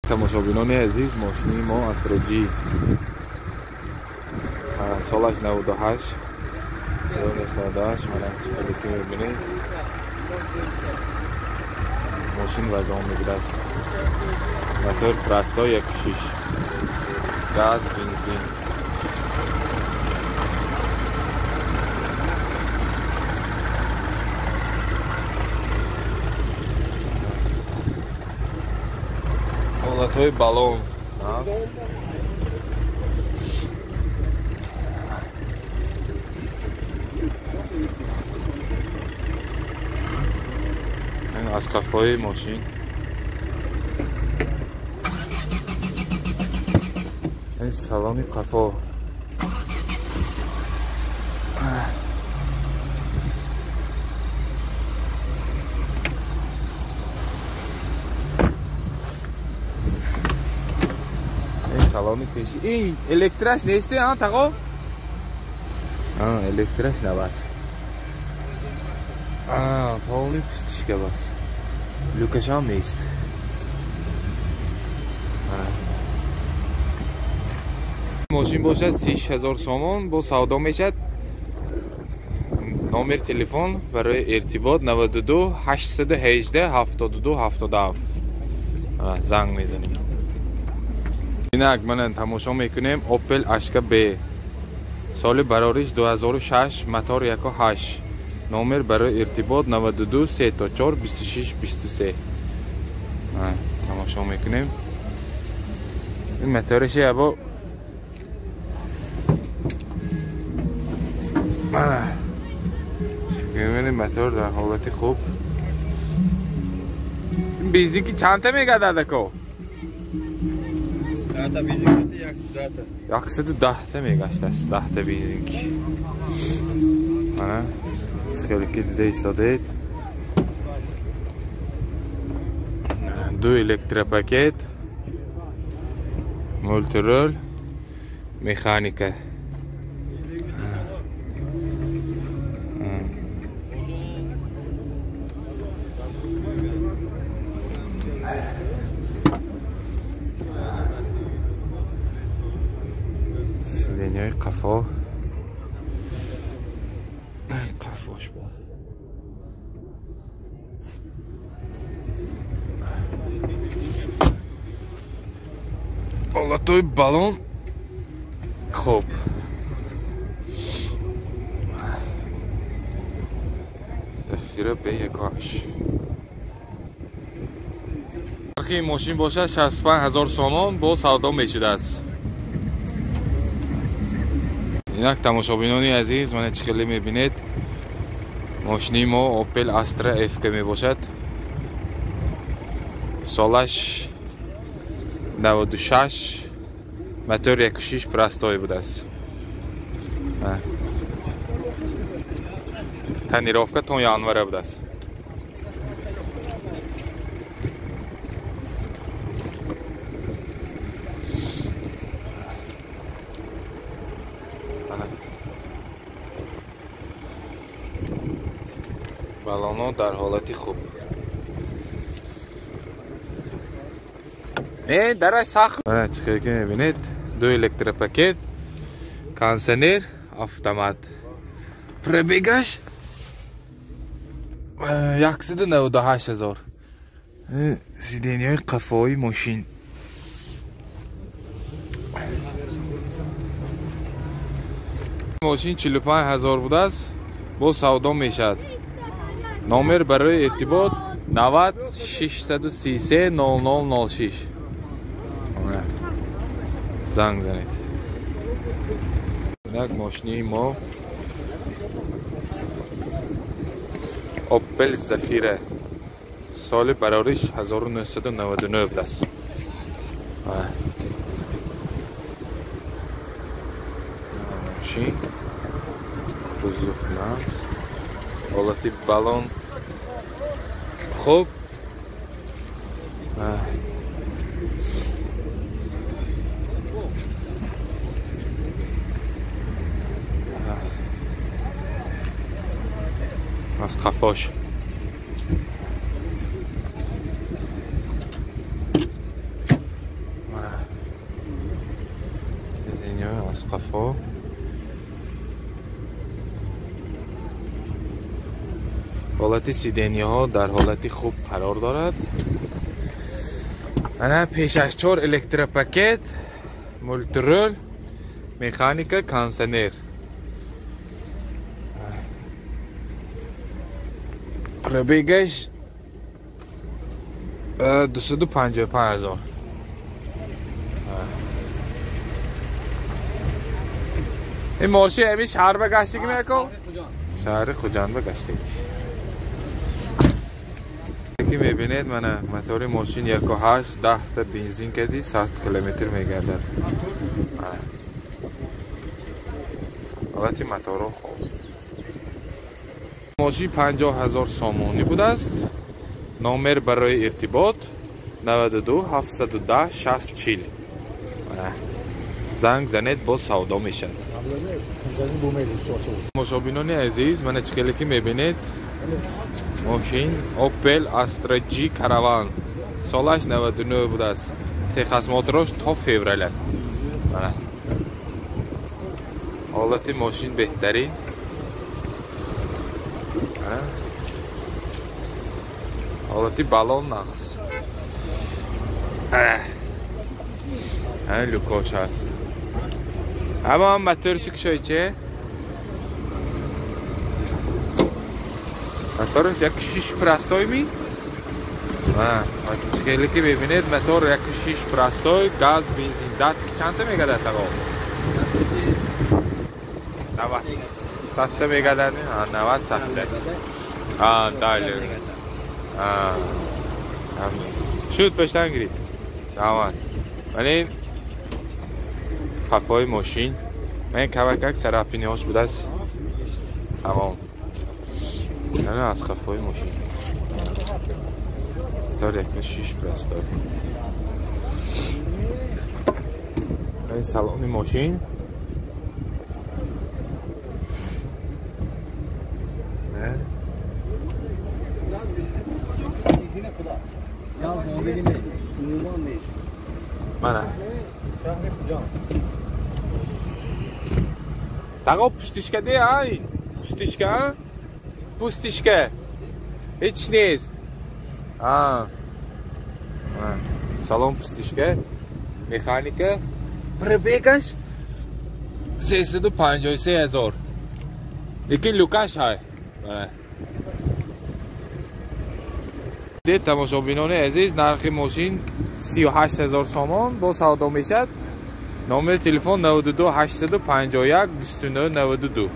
Тамошобинони азиз, мошини мо Astra G солаш 98, 1998. Мана чиқаде ки мебинед, мошин вагон мегирад. Мотор простой 1.6, газ, бензин. Ҳолатҳои баллон аз қафои мошин. Ин салони қафо. Ин салони пеши. Ин электраш нести, а тағо? Электраш набас. Полный пустышка бас. Люкашам нест. Мошин бошад 30,000 сомон бо савдо мешад. Номер телефон барои иртибот 92 818 72 77. Занг мезанем. Инак мана тамошо мекунем Opel Ashka B. Соли барориш 2006, мотор 1.8. Номер барои иртибот 92 304 26 23. Тамошо мекунем. Ин моториш ябо мебинем, мотор дар ҳолати хуб. Бензин ки чандта мегардад ако? 110 та мегаштааст, 10 та бензин ки. Мана хеле ки дида истодед. Ду электропакет, мультирул, механика. Сиденьяи қафо. Қафош бо. Ҳолатҳои баллон хуб. Зафира B1.8. Нархи мошин бошад 65,000 сомон бо савдо мешудааст. Инак тамошобинони азиз, мана чӣ хеле мебинед, мошини мо Opel Astra FK мебошад. Солаш 96, мотор 1.6 простой будааст. Тонировка то январа будааст. Баллонҳо дар ҳолати хуб. Дарай сахт. Мана чӣ хеле ки мебинед, ду электропакет, кондиционер, автомат. Пробегаш 198,000. Сиденьяи қафои мошин. Мошин 45,000 будааст, бо савдо мешавад. Номер барои иртибот 90 633 0006. Занг занед. Инак мошини мо Opel Zafira, соли барориш 1999 будааст. Мошин кузов нақс, ҳолати баллон хуб. Аз қафош. Аз қафо. Ҳолати сиденьяҳо дар ҳолати хуб қарор дорад. Ана пешаш 4 электропакет, мультирул, механика, кондиционер. Пробегаш 255,000. Ин мошин ҳамин шаҳр ба гаштагӣ мекун? Шаҳри Хуҷанд ба гаштагӣ. Ки мебинед, мана мотори мошин 1.8, 10 та бензин кади 100 километр мегардад. Ҳолати моторо хуб. Мошин 50,000 сомонӣ будааст. Номер барои иртибот 92 710 60 40. Занг занед, боз савдо мешавад. Тамошобинони азиз, мана чӣ хеле ки мебинед, мошин Opel Astra G Caravan, солаш 99 будааст. Техосмотрош то февраля. Мана ҳолати мошин беҳтарин. Ҳолати балон нақс. Люкош ҳаст. Ама моторши кушои че? Моторш 1.6 простой ми? Хеле ки мебинед, мотор 1.6 простой, газ, бензин, дат чандта мегардад таго? 90 садта мегардад? 90 садта. Дале. Шуд пештан гирид. Тамом. Ман ин қафои мошин. Ман кавакак сарапиниҳош будааст. Тамом. Ана аз қафои мошин. Мотор 1.6 простой. Ин салони мошин. Мана. Таго пустишка де, а ин? Пустишка, а? Пустишка. Ҳеч нест. Салон пустишка, механика. Пробегаш 353,000. Лекин люкаш ҳай. Тамошобинони азиз, нархи мошин 38,000 сомон бо савдо мешавад. Номери телефон 92 851 29 92.